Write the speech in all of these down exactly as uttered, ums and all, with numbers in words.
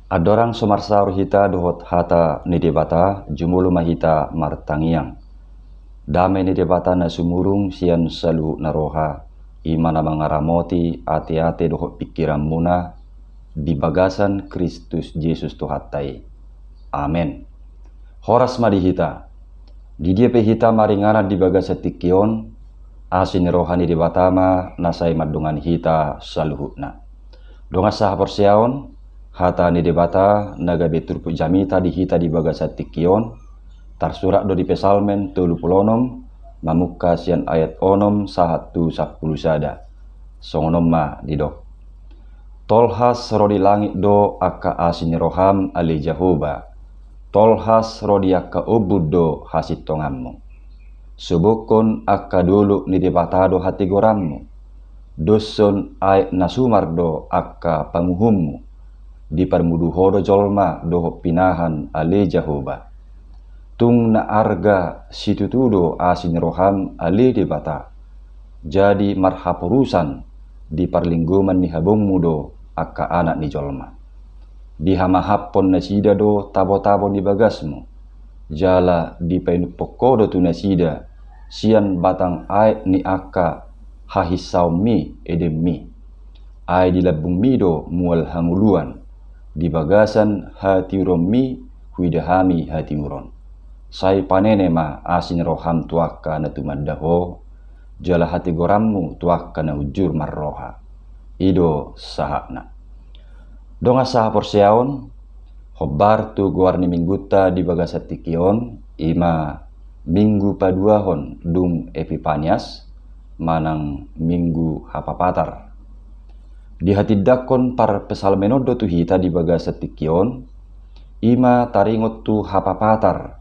Andorang so marsaor hita dohot hata ni Debata, jumolo ma hita martangiang. Dame ni Debata na sumurung sian saluhutna roha, i ma na mangaramoti ateate dohot pingkiranmuna di bagasan Kristus Jesus Tuhanta i. Amen. Horas ma di hita. Di dia pe hita maringanan di bagasan tingki on, asi ni roha ni Debata ma na sai mandongani hita saluhutna. Dongan sahaporseaon, hata ni Debata na gabe turpuk jamita di hita di bagasan tingki on, tarsurat do di Psalmen tolu pulu onom, mamungka sian ayat onom sahat tu sampulu sada. Songon on ma didok. Tolhas ro di langit do angka asi ni roham, ale Jahowa. Tolhas ro di angka ombun do hasintonganmu. Sobokhon angka dolok ni Debata do hatigoranmu. Doshon aek na sumar do angka panguhummu. Diparmudu ho do jolma dohot pinahan, ale Jahowa. Tung na arga situtu do asi ni roham, ale Debata. Jadi marhaporusan di parlinggoman ni habongmu do angka anak ni jolma. Dihamahaphon nasida do tabotabo ni bagasmu, jala dipainuphon ho do tu nasida sian batang aek ni angka hahinsaonmi, Edenmi. Ai di lambungmi do mual hangoluan, di bagasan hatiuronmi huida hami hatiuron. Sai panene ma asi ni roham tu angka na tumanda ho, jala hatigoranmu tu angka na unjur marroha. I do sahatna. Dongan sahaporseaon, hombar tu goar ni minggunta di bagasan tingki on, i ma minggu paduahon dung Epipanias, manang minggu hapapatar. Dihatindangkon parpsalmen on do tu hita di bagasan tingki on, i ma taringot tu hapapatar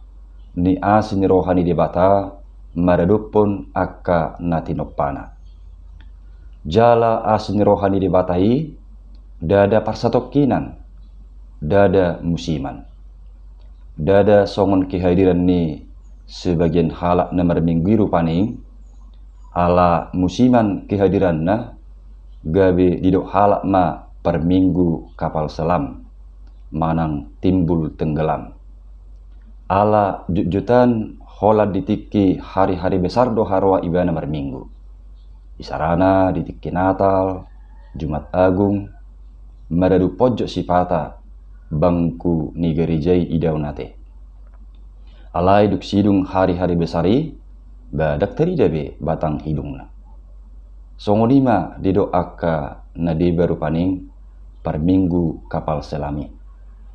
ni asi ni roha ni Debata maradophon angka na tinompana. Jala asi ni roha ni Debata i ndada parsatongkinan, ndada musiman. Ndada songon kehadiran ni sebagian halak na marminggu i rupani, ala musiman kehadiranna, gabe didok halak ma parminggu kapal selam, manang timbul tenggelam. Ala jotjotan holan di tingki hari-hari besar do haroa ibana marminggu. Isarana di tingki Natal, Jumat Agung, maradophon jot sipata bangku ni gareja i idaon ate. Alai dung sidung hari-hari besar i, ba ndang tarida be batang hidungna. Songon i ma didok angka na deba rupani parminggu kapal selam i.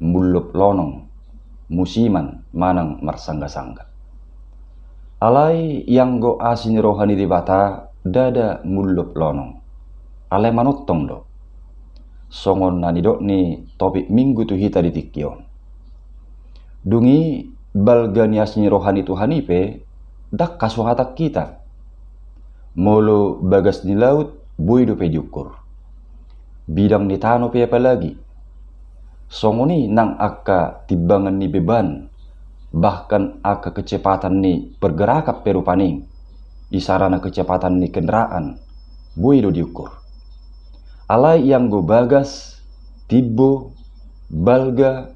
Mullop lonong, musiman manang marsanggasangga. Alai ianggo asi ni roha ni Debata ndada mullop lonong. Alai manongtong do. Songon na nidok ni topik minggu tu hita di tingki on. Dung i balga ni asi ni roha ni Tuhan i pe ndang hasuhatan hita. Molo bagas ni laut boi dope diukur. Bidang ni tano pe apalagi. Songon i nang angka timbangan ni beban, bahkan angka kecepatan ni pergerakan pe rupani, isarana kecepatan ni kendaraan, boi do diukur. Alai ianggo bagas, timbo, balga,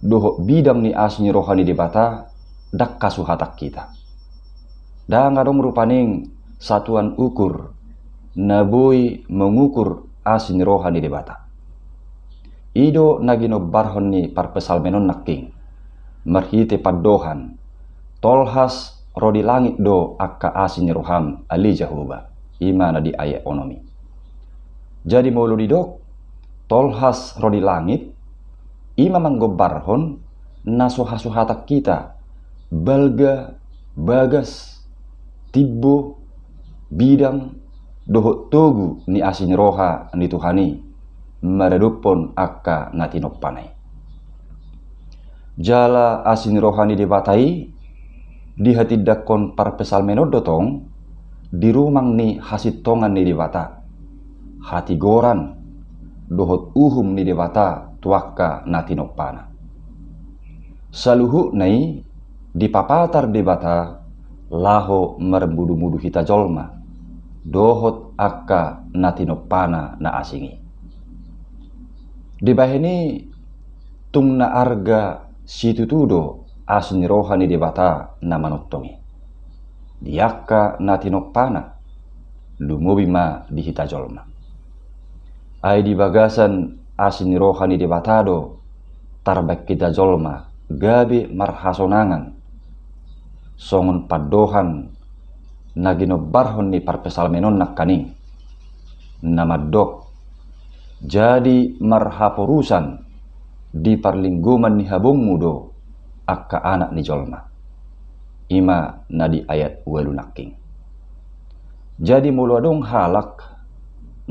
dohot bidang ni asi ni roha ni Debata, ndang hasuhatan hita. Ndang adong rupani satuan ukur na boi mengukur asi ni roha ni Debata. I do na ginombarhon ni parpsalmen on nangkin, marhite pandohan, tolhas ro di langit do angka asi ni roham, ale Jahowa, i ma na di ayat onom i. Jadi molo didok tolhas ro di langit, i ma manggombarhon na so hasuhatan hita, balga, bagas, timbo, bidang, dohot togu ni asi ni roha ni Tuhan i, maradophon angka na tinompana i. Jala asi ni roha ni Debata i, dihatindangkon parpsalmen on do tong, di rumang ni hasintongan ni Debata, hatigoran, dohot uhum ni Debata tu angka na tinompana. Saluhutna i dipapatar Debata laho marmudu-mudu hita jolma, dohot angka na tinompana na asing i. Dibahen i Tung na arga situtu do asi ni roha ni Debata na manongtong i di angka na tinompana, lumobi ma di hita jolma. Ai di bagasan asi ni roha ni Debata do tarbaen hita jolma gabe marhasonangan, songon pandohan na ginombarhon ni parpsalmen on nangkaning, na mandok, jadi marhaporusan di parlinggoman ni habongmu do angka anak ni jolma. I ma na di ayat ualu nangkin. Jadi molo adong halak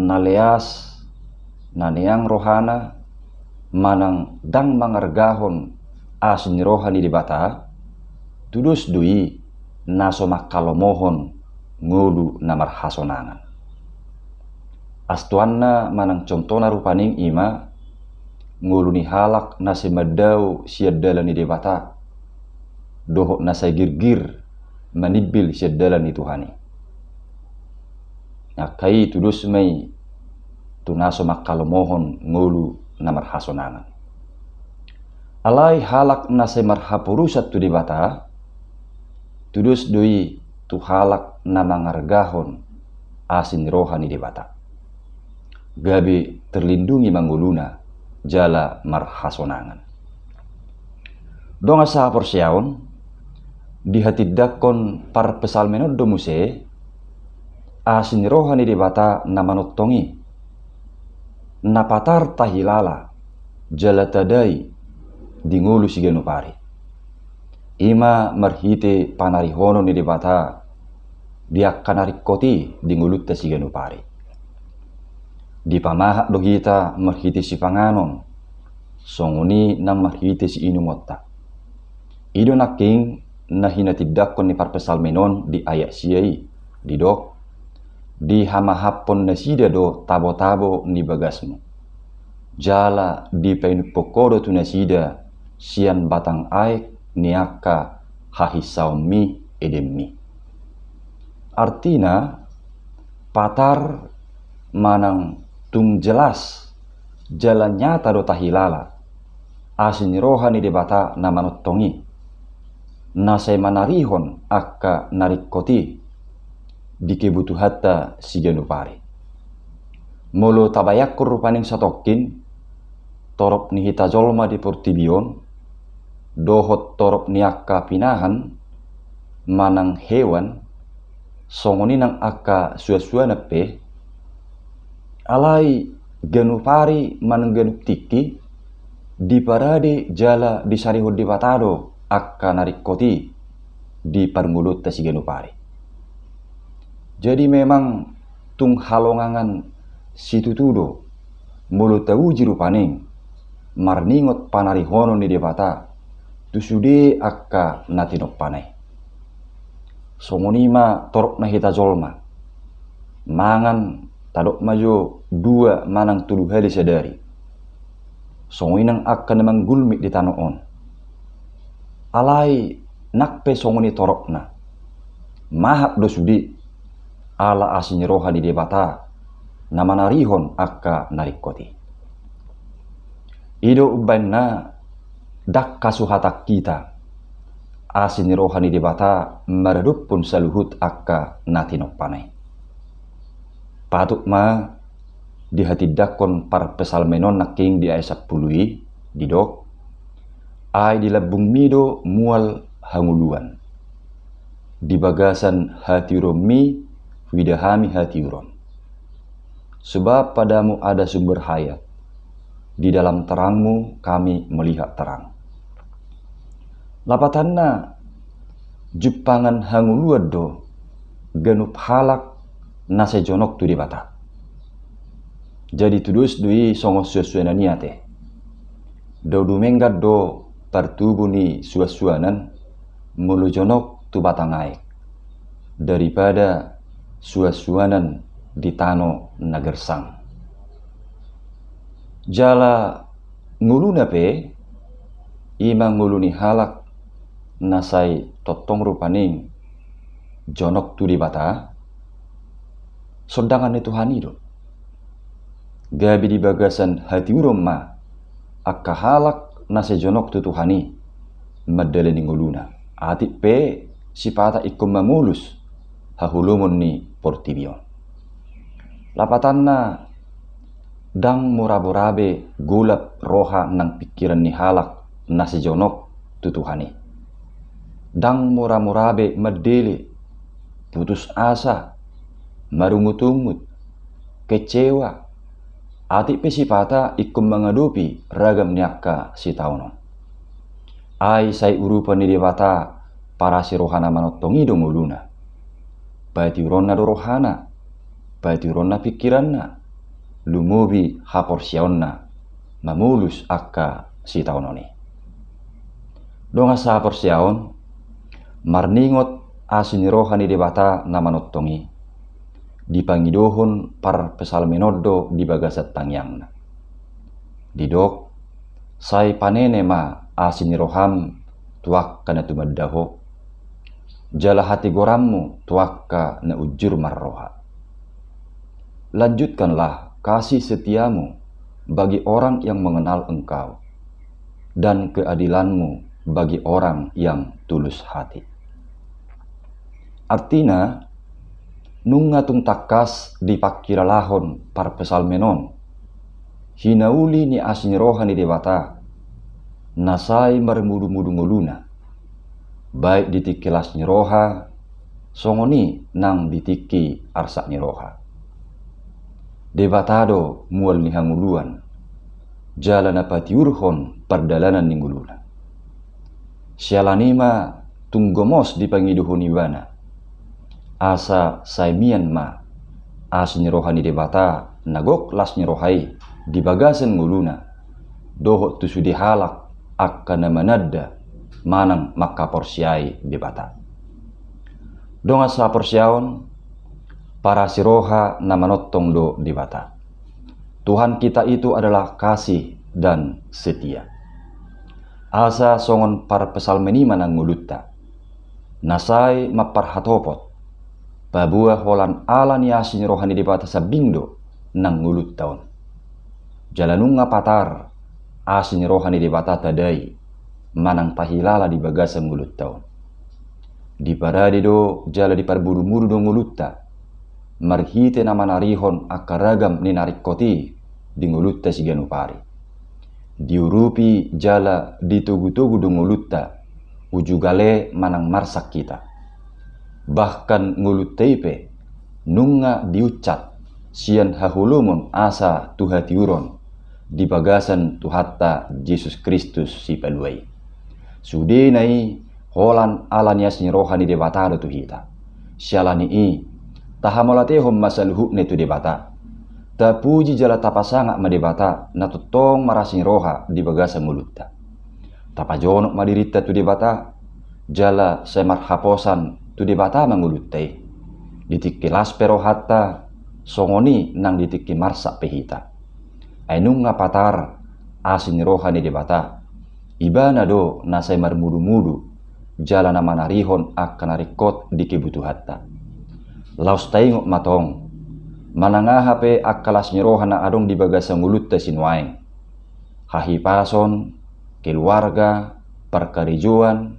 na leas, na neang rohana, manang ndang mangargahon asi ni roha ni Debata, tudos do i na so manghalomohon ngolu na marhasonangan. Astuanna manang contona rupani i ma ngolu ni halak na sai mandao sian dalan ni Debata, dohot na sai girgir manimbil sian dalan ni Tuhan i. Angka i tudos ma i tu na so manghalomohon ngolu na marhasonangan. Alai halak na sai marhaporusan tu Debata, tudos do i tu halak na mangargahon asi ni roha ni Debata, gabe terlindungi ma ngoluna jala marhasonangan. Dongan sahaporseaon, dihatindangkon parpsalmen on do muse asi ni roha ni Debata na manongtong i, na patar tahilala jala tadai di ngolu siganup ari. I ma marhite panarihonon ni Debata di angka na ringkot i di ngolunta siganup ari. Dipamahat do hita marhite sipanganon, songon i nang marhite siinumonta. I do nangkin na hinatindangkon ni parpsalmen on di ayat sia i, didok, dihamahaphon nasida do tabotabo ni bagasmu, jala dipainumhon ho do tu nasida sian batang aek ni angka hahinsaonmi Edenmi. Artina, patar manang tung jelas jala nyata do tahilala asi ni roha ni Debata na manongtong i, na sai manarihon angka na ringkot i di kebutuhanta siganup ari. Molo tabayangkon rupani satongkin torop ni hita jolma di portibi on, dohot torop ni angka pinahan manang hewan, songon i nang angka suansuanan pe, alai ganup ari manang ganup tingki diparade jala disarihon Debata do angka na ringkot i di parngoluonta siganup ari. Jadi memang tung halongangan situtu do molo tauji rupani marningot panarihonon ni Debata tu sude angka na tinompana i. Songon i ma torop na hita jolma, mangan tadok ma jo dua manang tolu hali sadari, songon i nang angka na manggulmit di tano on. Alai nang pe songon i toropna, mahap do sude ala asi ni roha ni Debata na manarihon angka na ringkot i. I do umbahen na ndang hasuhatan hita asi ni roha ni Debata maradophon saluhut angka na tinompana i. Patut ma dihatindangkon parpsalmen on nangkin di ayat sampulu i, didok, ai di lambungmi do mual hangoluan, di bagasan hatiuronmi huida hami hatiuron. Sebab padamu ada sumber hayat, di dalam terangmu kami melihat terang. Lapatanna, jumpangan hangoluan do ganup halak na sai jonok tu Debata. Jadi tudos do i songon suansuanan i ate. Dao dumenggan do partubu ni suansuanan molo jonok tu batang aek daripada suansuanan di tano na gersang. Jala ngoluna pe, i ma ngolu ni halak na sai tongtong rupani jonok tu Debata, sondangan ni Tuhan i do. Gabe di bagasan hatiuron ma angka halak na sejonok tu Tuhan i mandalani ngoluna, atik pe sipata ingkon mamolus haholomon ni portibi on. Lapatanna, ndang mora-mora be golap roha nang pingkiran ni halak na sejonok tu Tuhan i. Ndang mora-mora be mandele, putus asa, marungut-ungut, kecewa, atik pe sipata ingkon mangadopi ragam ni angka sitaonon. Ai sai urupan ni Debata parasi roha na manongtong i do ngoluna. Patiuronna do rohana, patiuronna pingkiranna, lumobi haporseaonna mamolus angka sitaonon i. Dongan sahaporseaon, marningot asi ni roha ni Debata na manongtong i, dipangidohon parpsalmen on do di bagasan tangiangna. Didok, sai panene ma asi ni roham tu angka na tumanda ho, jala hatigoranmu tu angka na unjur marroha. Lanjutkanlah kasih setiamu bagi orang yang mengenal Engkau, dan keadilanmu bagi orang yang tulus hati. Artina, nunga tung tangkas dipangkilalahon parpsalmen on hinauli ni asi ni roha ni Debata na sai marmudu-mudu ngoluna, baik di tingki las ni roha, songon i nang di tingki arsak ni roha. Debata do mual ni hangoluan, jala na patiurhon pardalanan ni ngoluna. Siala ni i ma tung gomos dipangidohon Ibana, asa sai mian ma asi ni roha ni Debata na gok las ni roha i di bagasan ngoluna, dohot tu sude halak angka na mananda manang mangkaporseai Debata. Dongan sahaporseaon, parasi roha na manongtong do Debata. Tuhan kita itu adalah kasih dan setia. Asa songon parpsalmen i ma nang ngolunta, na sai mamparhatopot, paboa holan ala ni asi ni roha ni Debata sambing do nang ngolunta on. Jala nunga patar asi ni roha ni Debata tadai manang tahilala di bagasan ngolunta on. Diparade do jala diparmudu-mudu do ngolunta marhite na manarihon angka ragam ni na ringkot i di ngolunta siganup ari. Diurupi jala ditogu-togu do ngolunta, uju gale manang marsak hita. Bahkan ngolunta i pe nunga diunsat sian haholomon asa tu hatiuron di bagasan Tuhanta Jesus Kristus Sipalua i. Sudena i holan ala ni asi ni roha ni Debata do tu hita. Siala ni i, tahamauliatehon ma saluhutna i tu Debata. Tapuji jala tapasangap ma Debata na tongtong marasi ni roha di bagasan ngolunta. Tapajonok ma dirinta tu Debata, jala sai marhaposan tu Debata ma ngolunta i. Di tingki las pe rohanta, songon i nang di tingki marsak pe hita. Ai nunga patar asi ni roha ni Debata. Ibana do na sai marmudu-mudu jala na manarihon angka na ringkot di kebutuhanta. Laos taingot ma tong, manang aha pe angka las ni roha na adong di bagasan ngolunta sinuaeng, hahipason, keluarga, parkarejoan,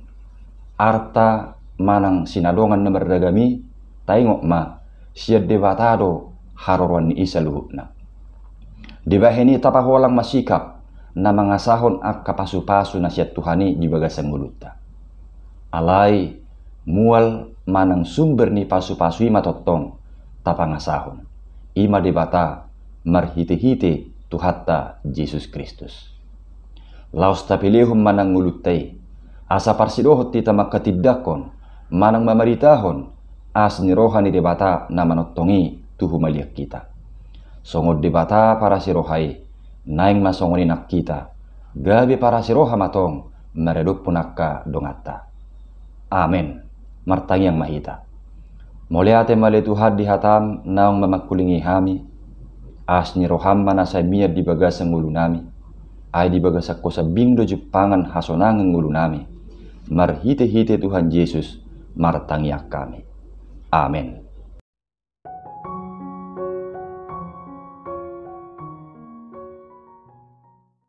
arta, manang sinadongan na marragam i, taingot ma, sian Debata do haroroan ni i saluhutna. Dibahen i tapaholang ma sikap na mangasahon angka pasu-pasu na sian Tuhan i di bagasan ngolunta. Alai mual manang sumber ni pasu-pasu i ma tongtong tapangasahon, i ma Debata marhite-hite Tuhanta Jesus Kristus. Laos tapelehon ma nang ngolunta i, asa parsidohot hita mangkatindangkon manang mamaritahon asi ni roha ni Debata na manongtong i tu humaliang hita. Songon Debata parasi roha i, naeng ma songon i nang hita, gabe parasi roha ma tong maradophon angka donganta. Amen. Martangiang ma hita. Mauliate ma ale Tuhan di hatam naung mamangkulingi hami, asi ni roham ma na sai mian di bagasan ngolunami, ai di bagasan Ho sambing do jumpangan hasonangan ngolunami. Marhite-hite Tuhan Jesus, martangiang hami. Amen.